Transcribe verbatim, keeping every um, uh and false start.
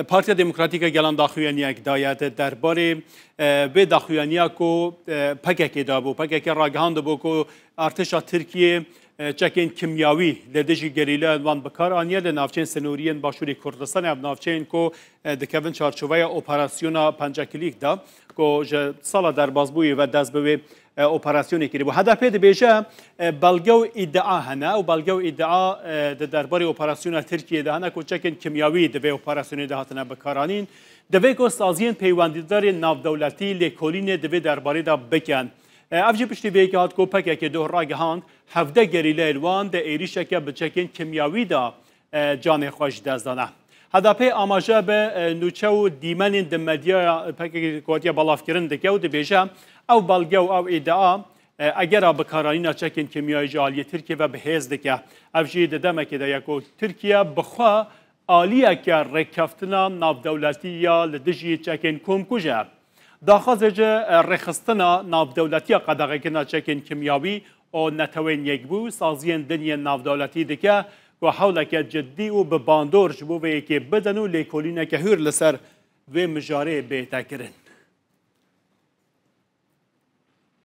Partiya Demokratîk a Gelan daxuyaniyek daye di derbarê, e, vê daxuyaniya ku, e, P K K dabû. P K K ragihandibû ku artêşa Tirkiyê, e, çekên kimyawî li dijî gerîlayan wan bi kar aniye li navçeyên sinorî yên Başûrê Kurdistanê, ev navçeyên ku, e, dikevin çarçoveya operasyona Penceklîk de, ku ji sala derbasbûyê ve dest bi wê, e, operasyonê kiribû. H D P dibêje, e, belge û îdia hene û belge û îdia, e, di derbarê operasyona Tirkiyê de hene ku çekên kimyawî di vê operasyonê de hatine bikaranîn. Divê ku saziyên peywendîdarên navdewletî lêkolînê di vê derbarê de bikin. E, ev jî piştî vê yekê hat ku P K K doh ragihand, hevdeh gerîlayên wan di êrîşeke bi çekên kimyawî de, e, canê xwe ji dest dane. H D P amaje bi, e, nûçe û dîmenên di medyaya P K K hatiye belavkirin dike û dibêje, ew belge û ew îdia, e, egera bikaranîna çekên kîmyayî ji aliyê Tirkiye ve bi hêz dike. Ev jî di demekê de ye ku Tirkiye bi xwe aliyeke rêkeftina navdewletî ya li dijî çekên komkuj e. Daxwazê ji, e, rêxistina navdewletî ya qedexekirina çekên kîmyawî û Neteweyên Yekbûyî û saziyên din yên navdewletî dike ku hewleke cidî û bi bandor ji bo vê yekê bidin û lêkolîneke hûr li ser vê mijarê bête kirin.